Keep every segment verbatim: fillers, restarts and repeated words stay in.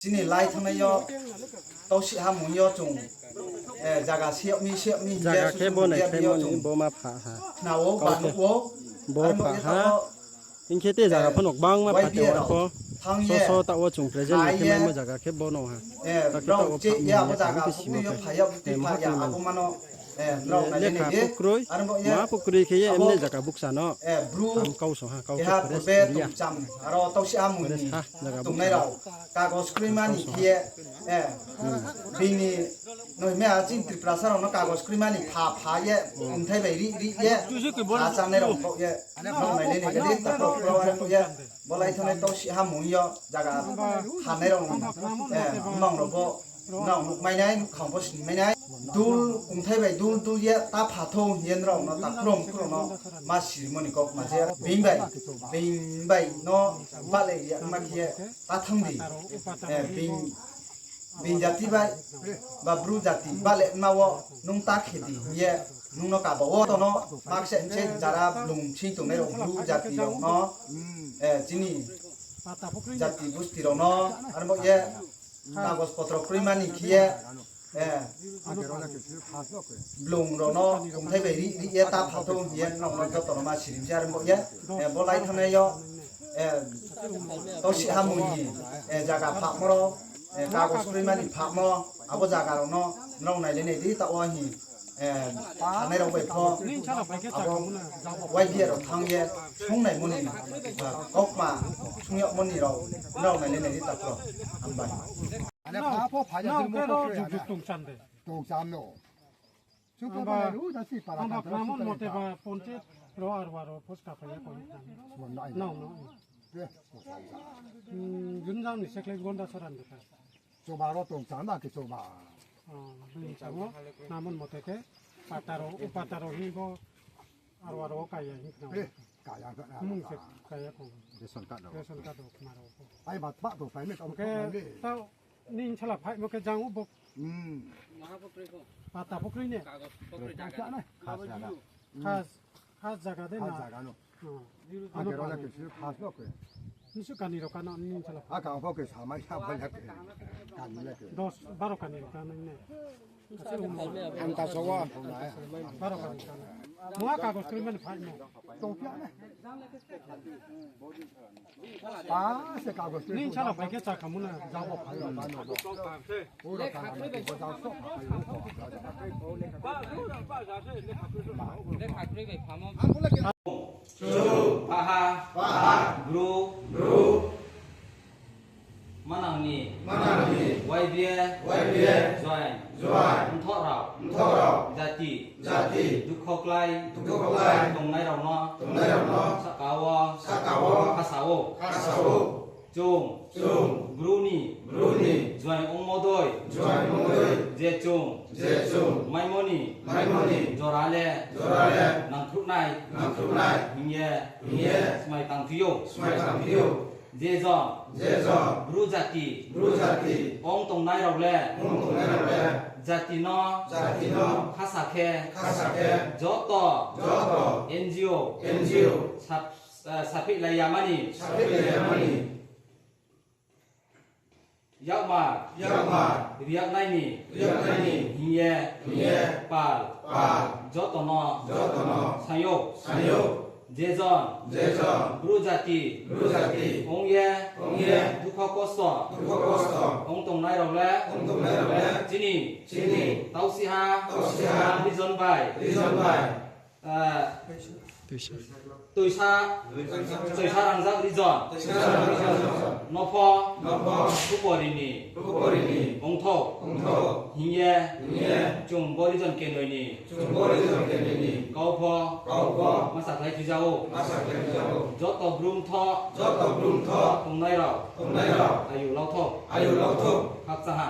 Chini lai thanngnai yo, tausi ha mung yo chung, eh, zaga siyag mi, siyag mi hing ye zaga khe bo nai khe yo moni chung bo ma pha ha. Khna wo, kau ba khe nuh wo, bo pha ha. Hing khe te zaga pho no gbangma pha te wa pho. Thang ye, so so ta wo chung present ni khe maimo zaga khe bo no ha. Eh, ta khe ta wo pha mi ya, bo zaga khe sima yo pha ya, bo tui pha ya, abo mano. Eh, nrao nai le lekha nai di. Pukroi, aro bo ye, ma pukroi khe ye abo, emne zaga buksa no. Eh, Bru, ham kau so ha, kau keha so forest purbe area. Tongcham, aro tausi ha mung ni, forest ha, zaga tongnai buksa rao, no. Kagos kroima ni khe ye, eh, bini, no hime a chini Tiprasa rao no kagos kroima ni pha pha ye, hmm, kongthai bai ri ri ye, ha changnai rao kau ye, nrao nai le nai di, ta kau kau aro ye, bo lai thanngnai tausi ha mung yo, zaga, hanai rao, eh, mang rao bo, nrao nuhmai nai, nuhkhang pho sning mai nai. Dul, kongthai bai dul dul ye ta pha thou hing ye nrao no ta khrom khrom no ma sirimo ni kau ma je. Being bai, being bai no bale ye ma khe ye ta thanng di. Eh, being, being jati bai, ba Bru jati bale ma wo nung ta khe di hing ye nung no kaba wo to no ma khe se jara blung sing tongnai rao Bru jati rao no, eh, chini jati busti rao no, aro bo ye, kagos potro kroima ni khe ye, eh, blung rao no kongthai bai ri ri ye ta pha thou hing ye nrao no joto no ma sirim se aro bo ye, eh, bo lai thanngnai yo, eh, tausi ha mung ni, eh, zaga phahmo rao, eh, kagos kroima ni phahmo, abo zaga rao no nrao nai le nai di ta wo hing, eh, thanai rao bai pho, abo Y B A rao thanng ye, sungnaimo ni, eh, kaukma, sung yagmo ni rao, nrao nai le nai di ta kro, hambai. Ane pha pho pha ya, nang khe ro juk juk tongcham de. Tongcham no. Amba, amba khna mon mote ba ponchayat ro arwa ro pho ska phai ya koi. Nang no. Gunjang ni sekhlai gonda soran de ka. Choba ro tongcham na khe choba. Bini samo khna mon mote khe pataro, o pataro hing bo arwa ro kaya hing khna. Kaya ka. Mung se kaya ko. Ration card ro. Ration card ro khna ro ko. Ai bat ba to phai ne ka. Khe tao Nini sala phaimo khe jang o bo. Hmm. Pata pukroi ne? Khas zaga. Khas, khas zaga de na. Khas zaga no. Hmm. Ake ro na khe si khas no khe. Nisu kani ro kano nini sala. Aka ang pho khe samai sa bhai ya khe. Kani ya khe. Dos, baro kani ro kano ne. Ang ta sogo. Baro kani ro kano. Mua kagos kroi mani phaimo. Tongphi ya ne. Nini sala phai khe chakhamu na. Paha. Bru. Manang ni. Y B A. Join. Mthoh rao. Jati. Dukho klai. Tongnai rao no. Saka wo. Khasa ou. Chung. Bru ni. Join ongmo dei. Je chung. Maimo ni. Jora le. Nangkhruh nai. Hing ye. Smai tangphi ou. Je jon. Bru jati. Ong tongnai rao le. Jati no. Khasa khe. Joto. N G O. Saphihlai ya mani. Yakmar. Riak nai ni. Hing ye. Pal. Joto no. Saing ou. Je jon. Bru jati. Ong ye. Dukho kosto. Ong tongnai rao le. Chini. Tausiha. Region bai. Toisa Rangjak region. No pho. Khupori ni. Ongthou. Hing ye. Chung bo region kenoi ni. Kau pho. Ma sakhlai phi ja ou. Joto Bru mthoh. Tongnai rao. Ayu lauthou. Khakchang ha.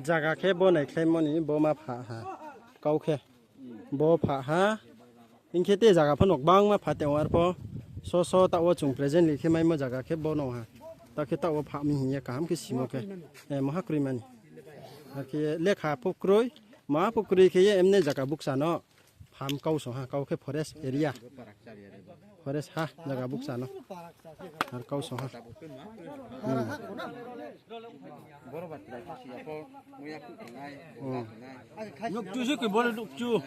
Zaga khe bo naikhlaimo ni bo ma pha ha. Kau khe. Bo pha ha. Hing khe te zaga pho no gbangma pha tong ou arpho. So so taoh wo chung presently khe maimo zaga khe bo no ha. Ta khe taoh wo pha mi hing ye kaham khe simo khe. Maha kroi mani. Akhe lekha pho kroi. Ma pho kroi khe ye emne zaga bukcha no. Ham kau song ha, kau khe forest area. Forest ha, zaga bukcha no. Ar kau song ha. Hmm. Nukchu se koi bole nukchu.